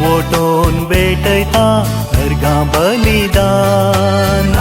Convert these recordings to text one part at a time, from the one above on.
वोटोन भेटयता अर्घां बलिदान.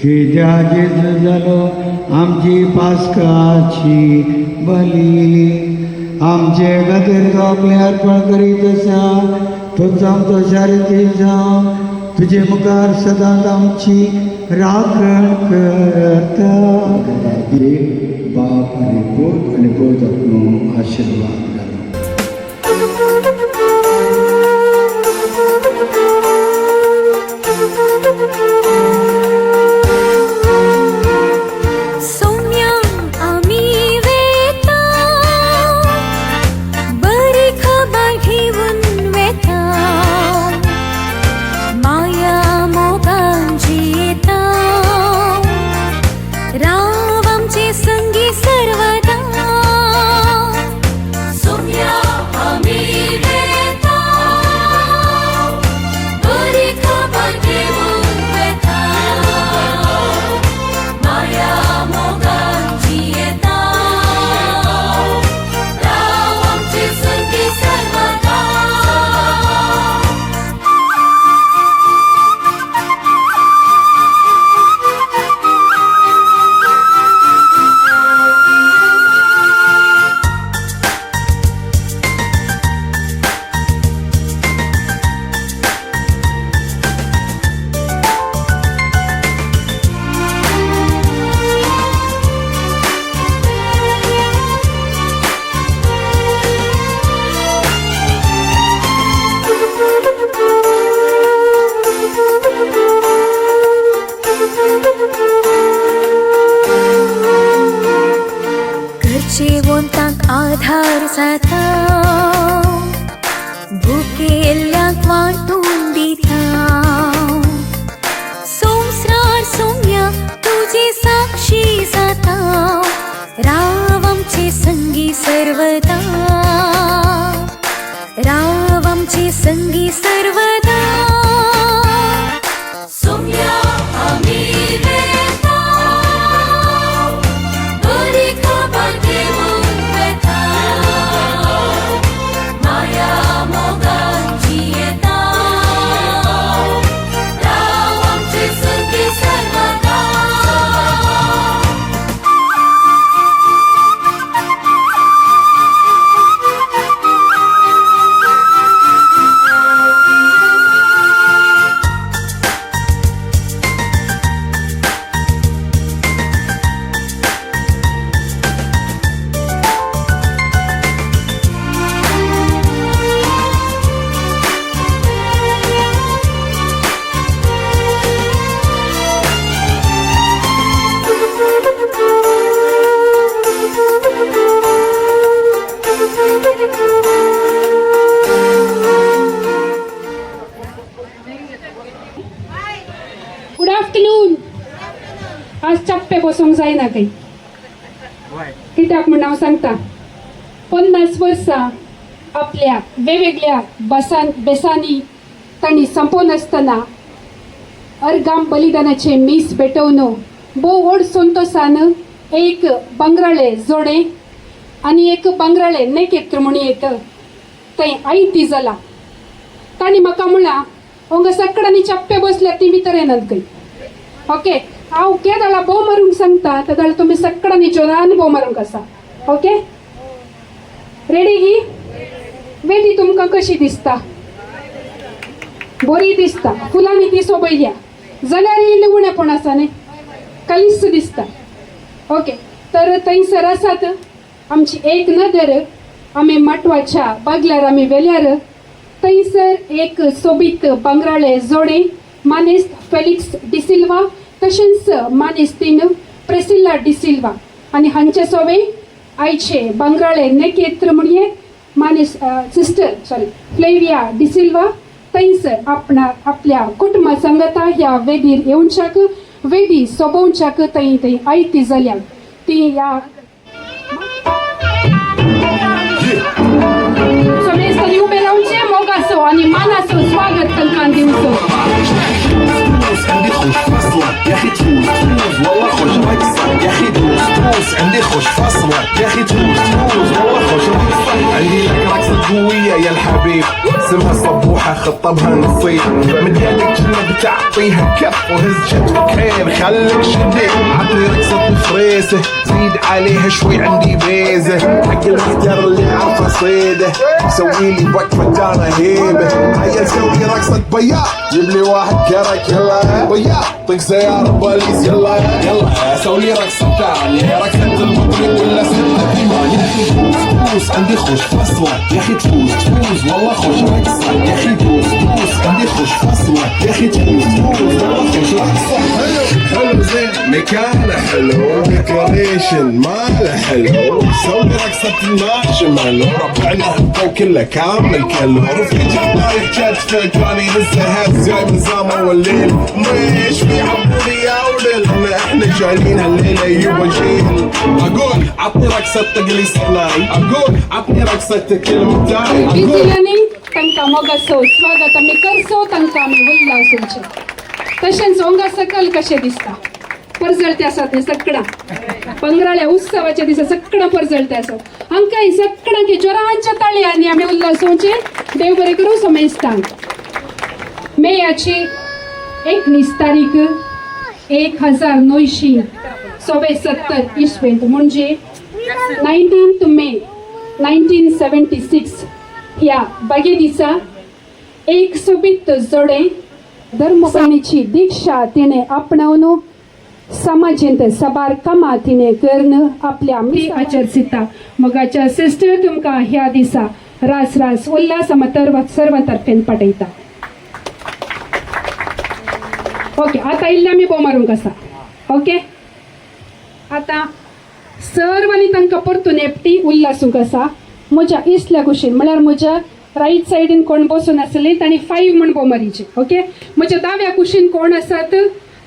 कित्याक जेजू जालो आमची पास्काची बली, आमचे खातीर तो आपलें अर्पण करीत आसा. तूंच आमचो शारिती जावं, तुजे मुखार सदांच आमची राखण करता. एक बाप आनी पूत आनी पूत आपलो आशिर्वाद घालो. सौम्या आमी वेता, बरी खबर घेवन वेता, माया मोगान जियेता, राव आमचे संगी सर्वदा. आफ्टरनून. आज चप्पे बसूंक जायना खंय, कित्याक म्हण हांव सांगता. 50 वर्सां आपल्या वेगवेगळ्या बसान बेसांनी तांणी संपोवन आसतना अर्गाम बलिदानाचे मीस पेटोवन भोव व्हड संतोशान एक बंगराळे जोडे आनी एक बंगराळे नेकेत्र म्हणून येत थंय आयती जाला. तांणी म्हाका म्हळां, हांगा सगळ्यांनी चप्पे बसल्या ती भितर येनात खंय. ओके, हांव केदळा भोव मारूंक सांगता तेदळा तुमी सगळ्यांनी जोरान भोव मारूंक आसा. ओके, रेडी ही वेदी तुमकां कशी दिसता? बरी दिसता. फुलांनी ती सोबयल्या जाल्यार इल्लें उणेपण आसा न्ही, कालीच दिसता. ओके, तर थंयसर आसात आमची एक नदर आमी माटवाच्या बागल्यार आमी वेल्यार थंयसर एक सोबीत बंगराळे जोडे मानेस्त फेलिक्स डिसिल्वा तशेंच मानेस्तीन प्रेसिल्ला डिसिल्वा आनी हांचे सोवे आयचे बंगराळे नेकेत्र म्हणये मानेस सिस्टर सॉरी फ्लेविया डिसिल्वा थंयसर आपणा आपल्या कुटुंबा संगता ह्या वेदीर येवच्याक वेदी सोबोवच्याक थंय थंय आयती जाल्या ती ह्या समेस्तांनी उबे रावचे, मोगाचो आनी मानाचो स्वागत तांकां दिवचो. عندي خوش فصلة يا اخي، تفوز تفوز والله خوش رقصة يا اخي، دوس دوس عندي خوش فصلة يا اخي، تفوز تفوز والله خوش رقصة. عندي لك رقصة قوية يا الحبيب، اسمها صبوحة خطبها نصيب. من يدك كنا بتعطيها كف وهز كتفك حيل خليك شديد. عطني رقصة الفريسة زيد عليها شوي عندي بيزة، حق المحتر اللي عارفه صيده سوي لي وقفة انا هيبة. هيا سوي رقصة بياع، جيب لي واحد كرك يلا بياع، طق سيارة بوليس يلا يلا. سوي لي رقصة ثانية رقصة المطرب ولا 6 8. يا اخي دوس دوس عندي خوش فصلة يا اخي، تفوز تفوز والله خوش رقصة يا اخي، دوس دوس عندي خوش فصلة يا اخي، تفوز تفوز والله خوش رقصة. حلو حلو زين مكانه حلو، decoration ماله حلو، سوي رقصة المارشميلو، ربعنا هبطوا كله كامل كله. رفيجي طايح كتفه كان يهزه هز جاي من زمان والليل مش في عبودي يا ولد، احنا شايلين هالليله يبا شيل. اقول عطني رقصة تقلي صلاي، اقول عطني رقصة كلمتاي، اقول डिसिलांनी तांकां मोगाचो स्वागत आमी करचो, तांकां आमी उल्लास. तशेंच ओंगा सकल कशें दिसता? परजळते आसात न्ही सगळां. पंगराळ्या उत्सवाच्या दिसा सगळां परजळते आसात. हांकां सगळ्यांक जोरांच्या ताळयांनी आमी उल्लासोवचे. देव बरें करूं समेस्तांक. मेयाची 19 तारीख 1970 इसवेंत, म्हणजे 19 May 1976 ह्या बागे दिसा एक सोबीत जोडे धर्मपणीची दीक्षा तिणे आपणावन समाजेंत साबार कामां तिणे करून आपल्या आचरसिता. मोगाच्या सिस्टर तुमकां ह्या दिसा रास रास उल्हास आमी सर्व तर्फेन पाठयता. ओके, आतां इल्लें आमी बोव मारूंक आसा. ओके, आतां सर्वांनी तांकां परतून एकटी उल्हासूंक आसा. म्हज्या इसल्या कुशीन म्हळ्यार म्हज्या रायट सायडीन कोण बसून आसली तांणी 5 म्हण बोव मारीचे. ओके, म्हज्या दाव्या कुशीन कोण आसात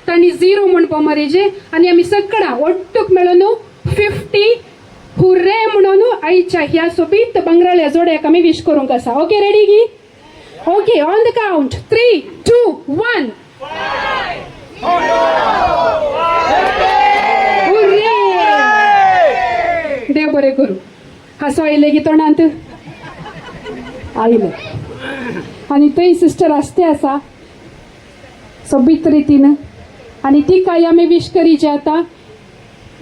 तांणी 0 म्हण बोव मारीचे आनी आमी सगळां ಒಟ್ಟುಕ್ मेळून 50 हुर्रे म्हणून आयच्या ह्या सोबीत बंगराळ्या जोड्याक आमी विश करूंक आसा. ओके, रेडी गी? Okay, on the count 3, 2, 1. Hurray! देव बरें करूं. हांसो आयलें की तोंडांत आयलें. आनी थंय सिस्टर आसते आसा सोबीत रितीन आनी तिकाय आमी विश करीचे. आतां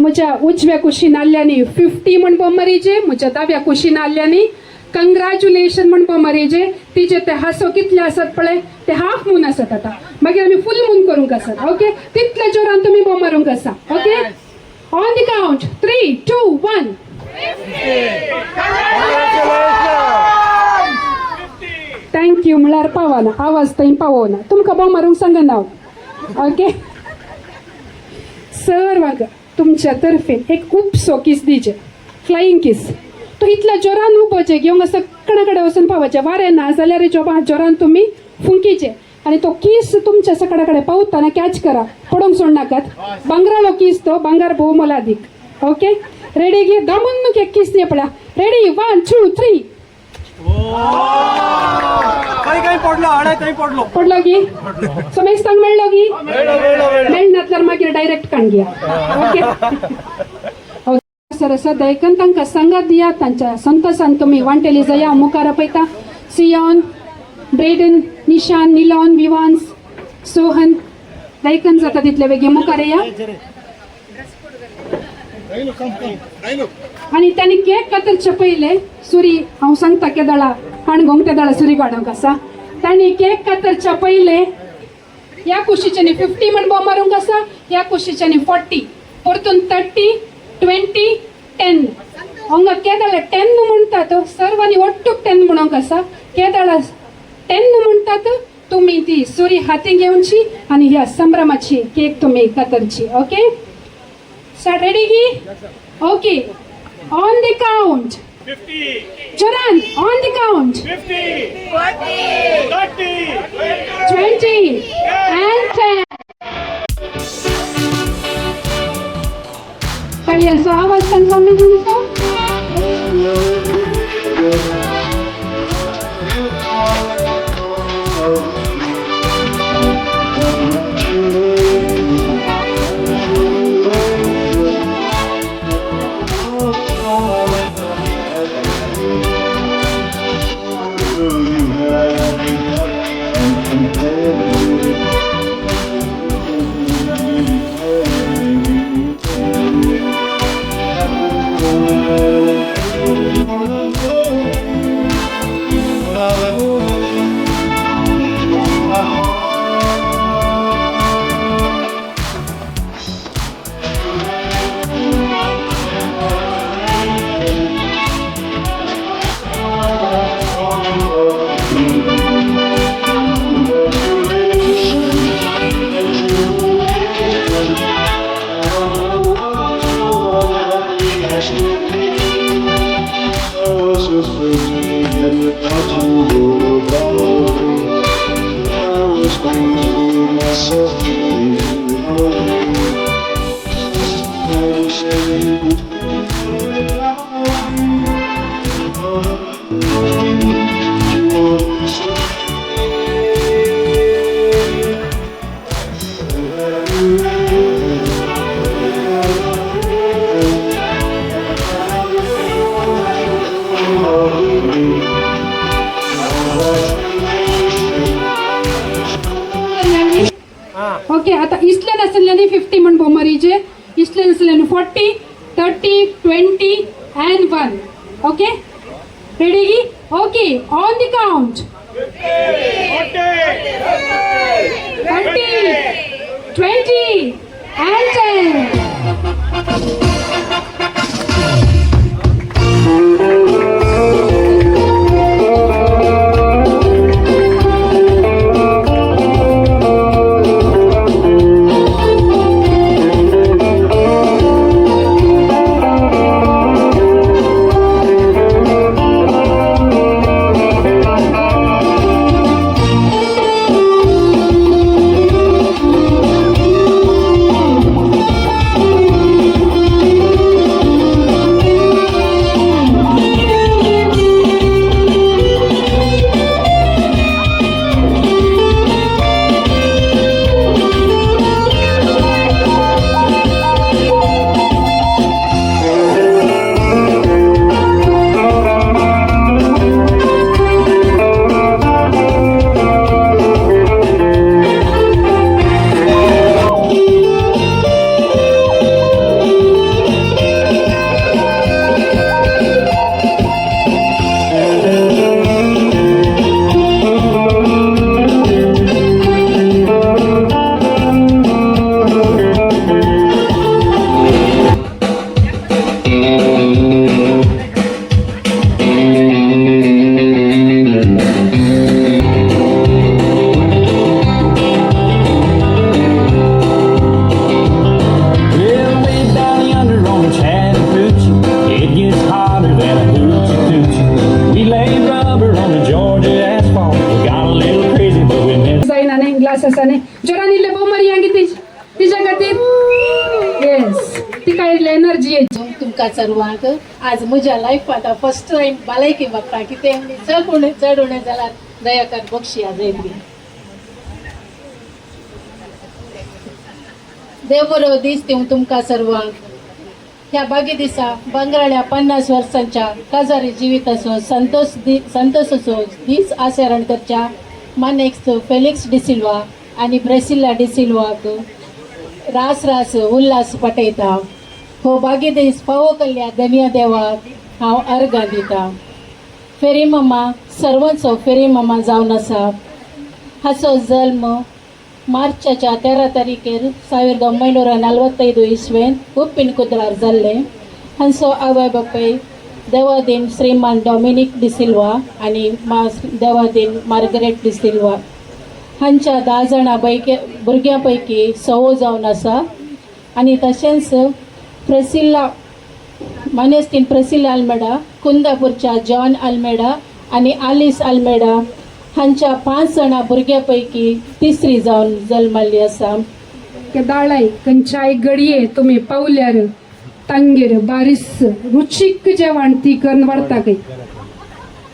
म्हज्या उजव्या कुशीन आसल्यांनी 50 म्हण बोम मारीचे, म्हज्या दाव्या कुशीन आसल्यांनी कंग्रॅच्युलेशन म्हण बोम मारीचे. तिचे ते हांसो कितले आसात पळय, ते हाफ मून आसात आतां, मागीर आमी फूल मून करूंक आसात. ओके, तितल्या जोरान तुमी बोम मारूंक आसा. Okay, on the count 3, 2, 1. Thank you म्हळ्यार पावना आवाज थंय पावना, तुमकां बोम मारूंक सांगना हांव. ओके, सर्वांक तुमच्या तर्फेन एक उपसो किस दिचे, फ्लायींग किस. तो इतल्या जोरान उबोचे घेवंक सगळ्या कडेन वचून पावचे. वारें ना जाल्यार जोरान तुमी फुंकीचे. आनी तो कीस तुमच्या सकडाकडे पावताना कॅच करा, पडोंक सोडनाकात. भांगराळो कीस तो, भांगार भोव मोलादीक. ओके, रेडी घे. दमून केक कीस ये पळया. रेडी, 1 2 3. काही काही पडलो हाडे थंय पडलो. पडलो की समेस्तांक मेळ्ळो की मेळनातल्यार मागीर डायरेक्ट काणग्या. ओके सर, आसा दयकन तांकां सांगात दिया, तांच्या संतोसान तुमी वांटेली जया. मुखार आपयता सियोन, ब्रेडन, निशान, निलॉन, विवान्स, सोहन. दयकन जाता तितले बेगीन मुखार या. आनी तांणी केक कातरचे पयले सुरी, हांव सांगता केदळा काणगोंग तेदळा सुरी काडूंक आसा. तांणी केक कातरच्या पयले ह्या कुशीच्यानी 50 म्हण बॉम्ब मारूंक आसा, ह्या कुशीच्यानी 40, परतून 30, 20, 10. हांगा केदळा 10 म्हणटात, सर्वांनी ಒಟ್ಟುಕ್ 10 म्हणूंक आसा. केदळा 10 म्हणटात, तुमी ती सुरी हाती घेवची आनी ह्या संभ्रमाची केक तुमी कातरची. Okay, start. रेडी की? Okay, on the count. जोरान, on the count. 50, 20 and 10. टाळयांचो आवाज तांचो मेजून. ओके, आता इसले नासल्यानी 50 म्हण बोमरीचे, इसले नासल्यानी 40, 30, 20 and 1. Okay, ready की? Okay, on the count. 30, 20 and 10. Glass आसा न्ही. जोरान इल्ले भोव मारया ती तिच्या खातीर. येस, तिका इल्ले एनर्जी येची. तुमकां सर्वांक आज म्हज्या लायफांत फर्स्ट टायम बालायकी मागता कितें चड उणें चड उणें जाल्यार दया कर बक्षी आज बी. देव बरो दीस दिवं तुमकां सर्वांक. ह्या बागी दिसा भांगराळ्या 50 वर्सांच्या काजारी जिविताचो संतोष दि संतोषाचो दीस आचरण करच्या मानेस्त फेलिक्स डिसिल्वा आनी ब्रेसिल्ला डिसिल्वाक रास रास उल्हास पाठयता. हो बागी दीस फावो केल्ल्या धनया देवाक हांव अर्गां दिता. फेरी मामा सर्वांचो फेरी मामा जावन आसा. हाचो जल्म मार्चाच्या 13 तारीखेर 1945 इस्वेन उप्पीन कुद्रार जाल्ले. हांचो आवय बापूय देवादीन श्रीमान डॉमिनीक डिसिल्वा आनी मा देवादीन मार्गरेट डिसिल्वा हांच्या 10 जाणां पैकी भुरग्यां पैकी सवो जावन आसा. आनी तशेंच प्रेसिल्ला मानेस्तीन प्रेसिल्ला आल्मेडा कुंदापूरच्या जॉन आल्मेडा आनी आलिस आल्मेडा हांच्या 5 जाणां भुरग्यां पैकी तिसरी जावन जल्मल्ली आसा. केदाळाय खंयच्याय घडये तुमी पावल्यार तांगेर बारीस रुचीक जेवण ती करून वाडटा खंय.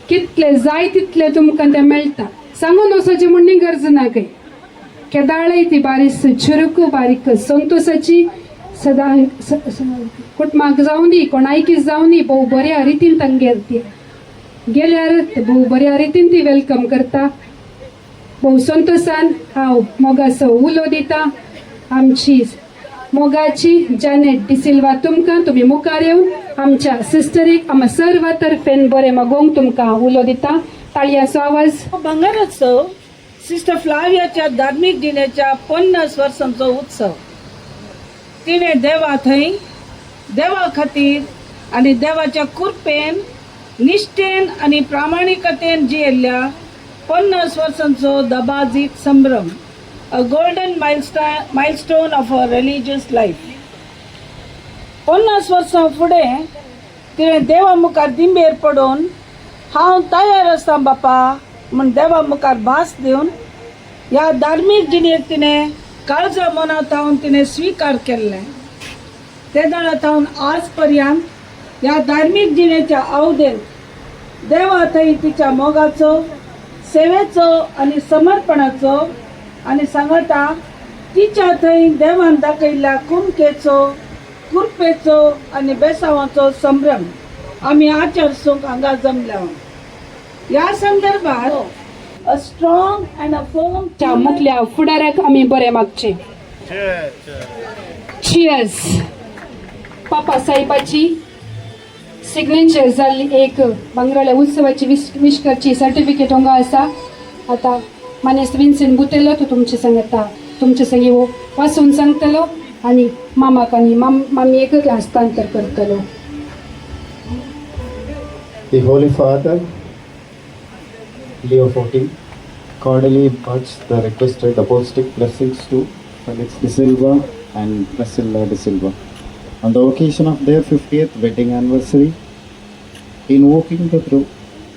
कितले जाय तितले तुमकां तें मेळटा, सांगून वचपाची म्हण गरज ना खंय. केदाळय ती बारीस चुरूक बारीक संतोषाची सदां कुटुंबाक जावं दी, कोणायकी जावं दी, भोव बऱ्या रितीन तांगेर ती गेल्यार ते भोव बऱ्या रितीन ती welcome करता. भोव संतोषान हांव मोगाचो उलो दिता आमची मोगाची जानेट डिसिल्वा तुमकां. तुमी मुखार येवन आमच्या सिस्टरीक आमच्या सर्व तर्फेन बरें मागोवंक तुमकां उलो दिता. ताळयांचो आवाज. भांगरोत्सव सिस्टर फ्लावियाच्या धार्मीक जिणेच्या 50 वर्सांचो उत्सव. तिणें देवा थंय देवा खातीर आनी देवाच्या कृपेन निश्ठेन आनी प्रामाणिकतेन जियेल्ल्या 50 वर्सांचो दबाजीक संभ्रम, a golden milestone of a religious life. 50 वर्सां फुडें तिणें देवा मुखार दिंबेर पडून हांव तयार आसा बापा म्हूण देवा मुखार भास दिवन ह्या धार्मीक जिणेक तिणें काळजा मना थावन तिणें स्विकार केल्लें. ते वेळा थावन आज पर्यंत ह्या धार्मीक जिणेच्या अवधेंत देवा थंय तिच्या मोगाचो, सेवेचो आनी समर्पणाचो आनी सांगता तिच्या थंय देवान दाखयल्ल्या कुमकेचो, कृपेचो आनी बेसावाचो संभ्रम आमी आचरसूंक हांगा जमल्या. ह्या संदर्भात a strong and a firm च्या मुखल्या फुडाऱ्याक आमी बरें मागचें. चियर्स. पापा साहेबाची सिग्नेचर जाल्ली एक भांगराळ्या उत्सवाची विश विश करची सर्टिफिकेट हांगा आसा. आतां मानेस्त विन्सेंट बुतेलो तो तुमचे सांगता, तुमचे संगी हो वाचून सांगतलो आनी मामाक आनी मामयेक हस्तांतर करतलो. The Holy Father, Leo XIV, cordially imparts the requested apostolic blessings to Felix de Silva and Priscilla de Silva on the occasion of their 50th wedding anniversary, invoking the through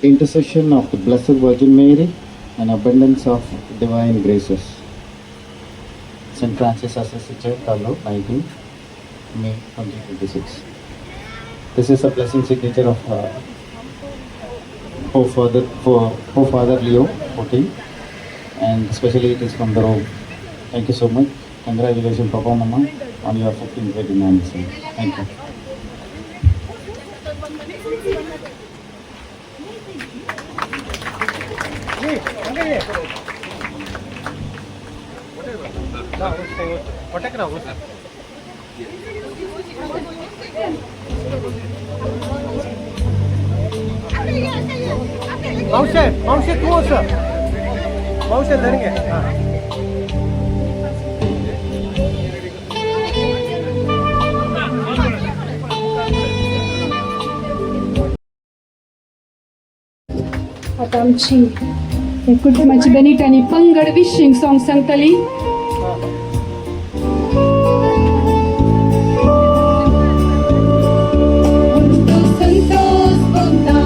intercession of the Blessed Virgin Mary and abundance of divine graces. St. Francis Assisi Church, Tallo, 19 May 2026. This is a blessing signature of Pope Father Leo XIV, and especially it is from the Rome. Thank you so much. Congratulations, Papa, Mama, on your 15th wedding anniversary. Thank you. मावशे, मावशे, तूं वच. मावशे, धर घे. हां. आतां आमची कुटुंबाची beneath आनी पंगड विशींग सॉंग सांगतली. संतोष भोगता,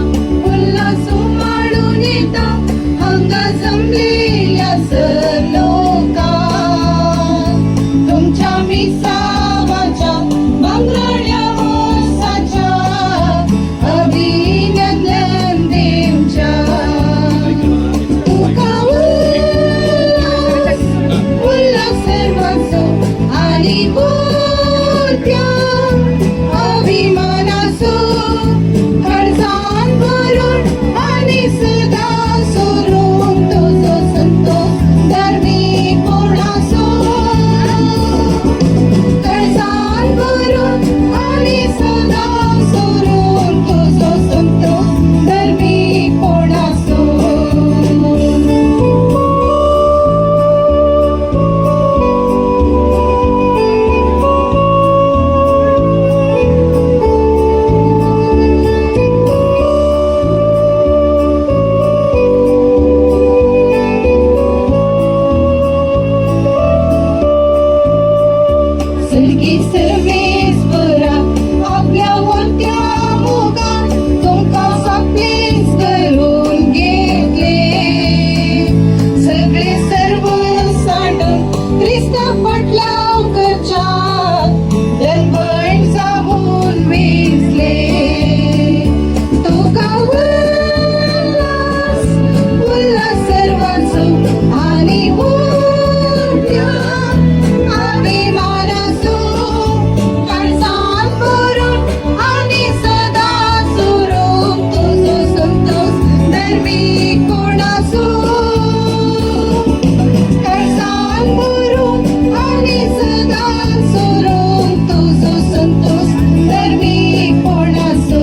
उल्हास उमाळून येता हांगा जमलेल्या सर लोकांक. उरत्या अभिमानाचो काळजान भरून आनी सदां सोरून तुजो संतोष धार्मीक कोणाचो काळजान भरून आनी सदां सोरून तुजो संतोष धार्मीक कोणाचो. सर्गी सर्वेस्परा आपल्या वरत्या मोगान तुमकां सगळेच करून घेतले. सगळे सर्व सांडून क्रिस्ता फाटलाव करच्याक दनवण जावन वेंचले. तुका उल्हास उल्हास सर्वांचो आनी उरत्या अभिमानाचो काळजान भरून आनी सदां सोरून तुजो संतोष धार्मीक कोणाचो. काळजान भरून आनी सदां सोरून तुजो संतोष धार्मीक कोणाचो.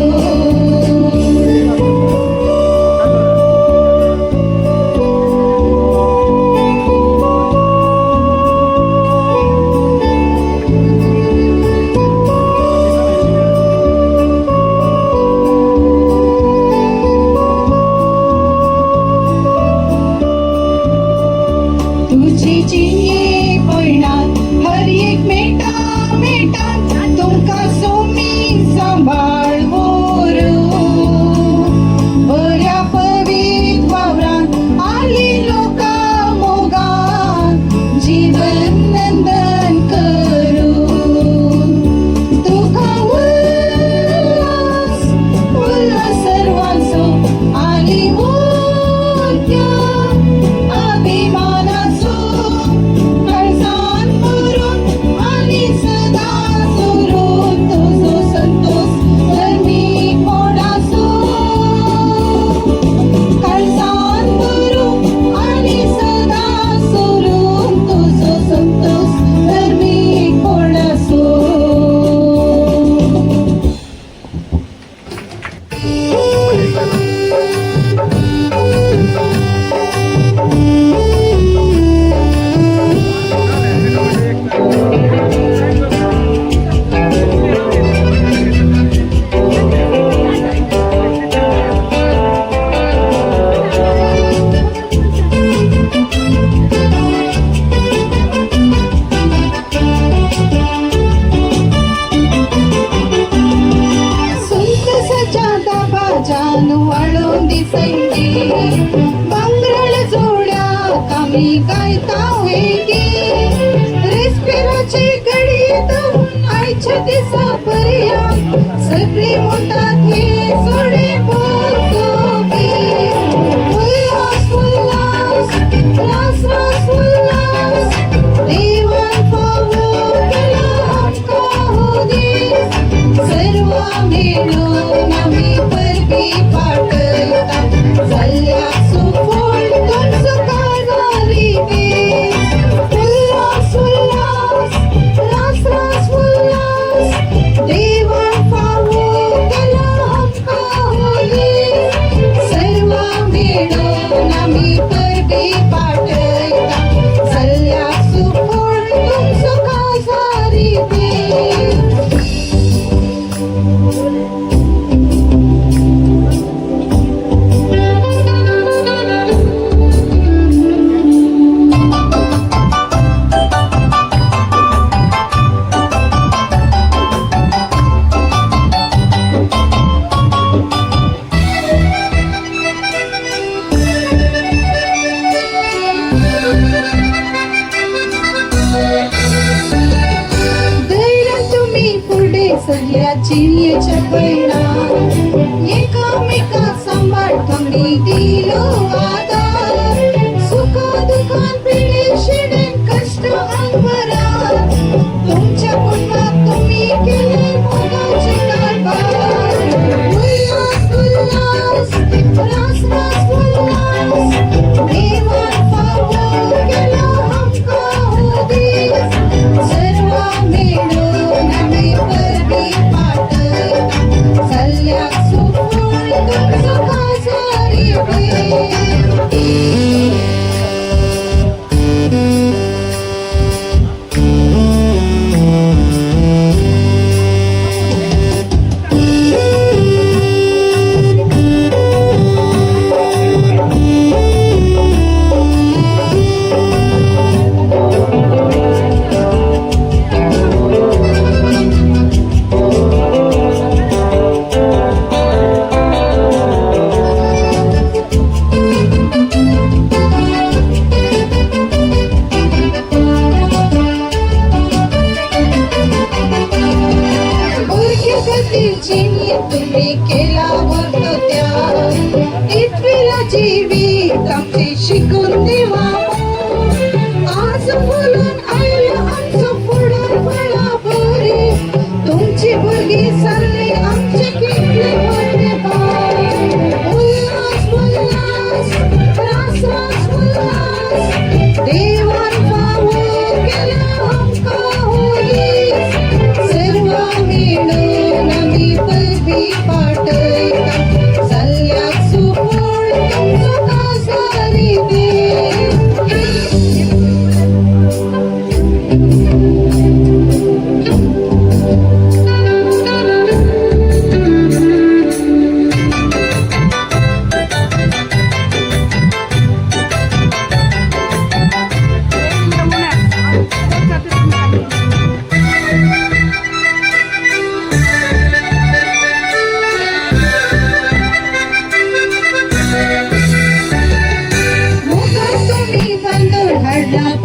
तुजी जिये पयणात हर एक मेटा मेटान तुमकां सोमी सांबाळ व्हरू. बऱ्या पवीत वावरान आली लोकां मोगान जीवन नंदन करू. तुका उल्हास उल्हास सर्वांचो आनी उरत्या अभिमानाचो काळजान भरून आनी सदां सोरून तुजो संतोष धार्मीक कोणाचो. काळजान भरून आनी सदां सोरून तुजो संतोष धार्मीक कोणाचो. सुंत सजादा बाजान वाळून दिसंगी बांगरळ जोड्या आमी गायता वेगी. रेस्पेराची घडी दवरून आयच्या दिसा पर्यंत सगळी म्हणटात हे जोडे पोर्तुगीज. उल्हास उल्हास रास रास उल्हास देवान फावो केला आमकां हो दीस. सर्व मेळून आमी परबी पाठयता जाल्ल्या सुफळ तुमचो काजारी दीस. उल्हास उल्हास रास रास उल्हास देवान फावो केला आमकां हो दीस. सर्व मेळून आमी परबी पाठयता जाल्ल्या सुफळ तुमचो काजारी दीस. धैर्यान तुम्ही फुडें सरल्या जिणेच्या पयणात एकामेका सांबाळ तुमी दिलो आदार. सुखा दुखान पिडे शिणेन कश्ट अंबरात तुमच्या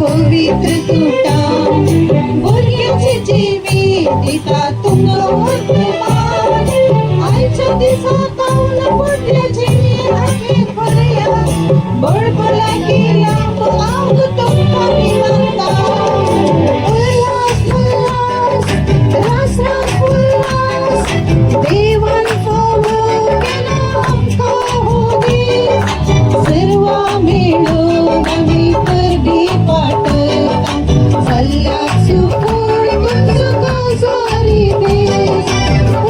पवित्र तुटा भुरग्यांचे जिवीत दिता तुमचो वर्तमान आयच्या दिसा तावन फुडल्या जिणें हांवें भरया बळबला लांब आंग तुमकां मी मागता. उल्हास उल्हास रास रास उल्हास देवान फावो केला आमकां हो दीस सर्वां मेळून आमी परबीं पाठयता सल्ल्याक सुफळ तुमचो काजारी दीस.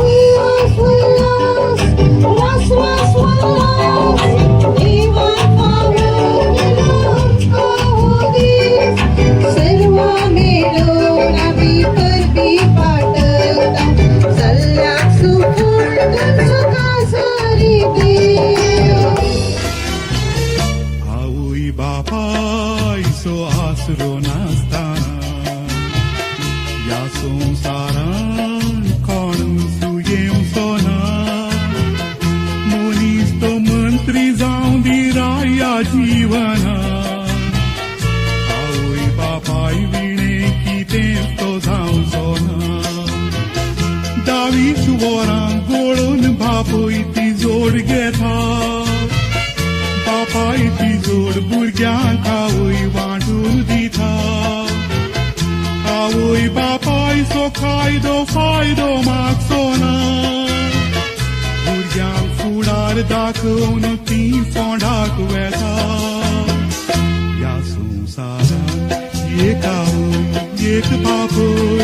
उल्हास उल्हास रास रास उल्हास देवान फावो केला आमकां हो दीस सर्वां मेळून आमी परबीं पाठयता सल्ल्याक सुफळ तुमचो काजारी दीस. आवय बापायचो आसरो नासतना ह्या संवसारान कोण सुयेवचो ना. मनीस तो मंत्री जावं दी राया जिवना, आवय बापाय विणे कितें तो जावचो ना. दावीच वरां गोळून बापूय ती जोड घेता, बापाय ती जोड भुरग्यांक आवय वांटून दिता. आवय बापायचो कायदो फायदो मागचो ना, भुरग्यांक फुडार दाखोवन ती फोंडाक वेता. ह्या संवसारांत एक आवय एक बापूय.